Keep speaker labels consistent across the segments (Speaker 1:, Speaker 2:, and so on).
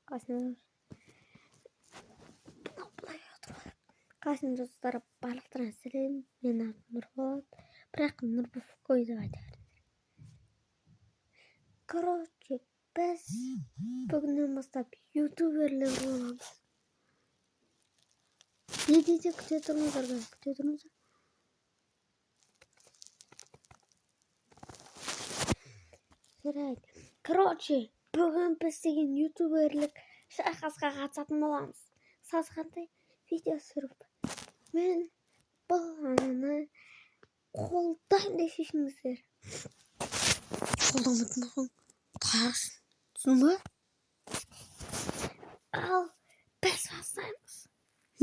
Speaker 1: Қасында былай қасында. Достар, барлықтарыңа сәлем! Менің атым Нұрболат, бірақ Нұрбовкой деп айта беріңдер. Короче, біз бүгіннен бастап ютуберлер боламыз. Не дейді? Күте тұрыңыздар, күте тұрыңыздар. Жарайды, короче, бүгін біз деген ютуберлік шайқасқа қатысатын боламыз. Сазғандай видео түсіріп, мен бұл ананы қолдаймын деп шешіңіздер. Қолдамайтын болсаң, таяқ түсіндің ба? Ал біз бастаймыз.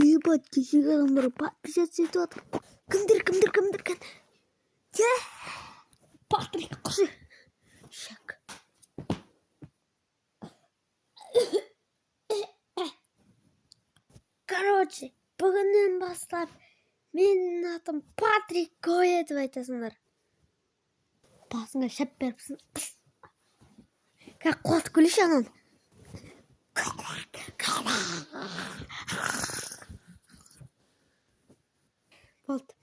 Speaker 1: Ебать, кешегі адамдар подписаться етіп жатыр. Кімдер, кімдер, кімдер, кім? Е, Патрик, құрсы шак. Короче, бүгіннен бастап менің атым Патрик Гойя деп айтасыңдар. Басыңа шап беріпсің. Как қуат күліші ананы. Болды.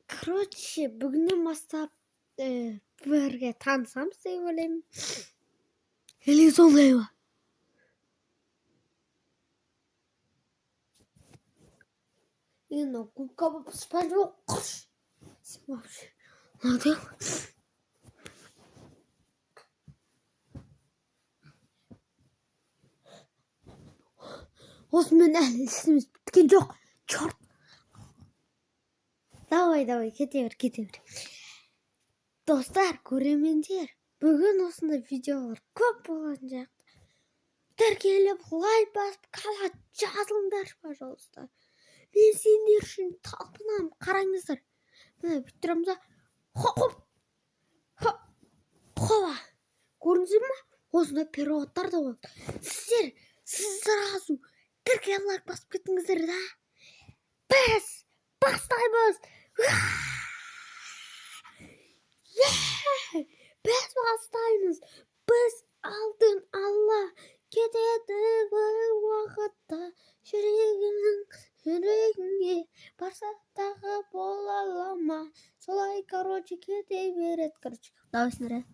Speaker 1: Короче, бүгіннен бастап бірге танысамыз деп ойлаймын. Или сондай ма? Енді мынау губка болып Спанч Боб, құрш. Сен вообще мынау осымен әлі ісіміз біткен жоқ. Черт! Давай, давай, кете бер, кете бер. Достар, көрермендер, бүгін осындай видеолар көп болатын сияқты. Тіркеліп, лайк басып, каналға жазылыңдаршы, пожалуйста. Мен сендер үшін талпынамын. Қараңыздар, міне, бүйтіп тұрамыз да, хоп хоп хоба, көрдіңіздер ма? Осындай переводтар да болады. Сіздер, сіз сразу тіркеліп, лайк басып кеттіңіздер да, біз бастаймыз. Біз бастаймыз. Біз алдын ала кетеді бір уақытта жүрегің жүрегіңе барса тағы бола ала ма? Солай, короче, кете береді. Короче, давай.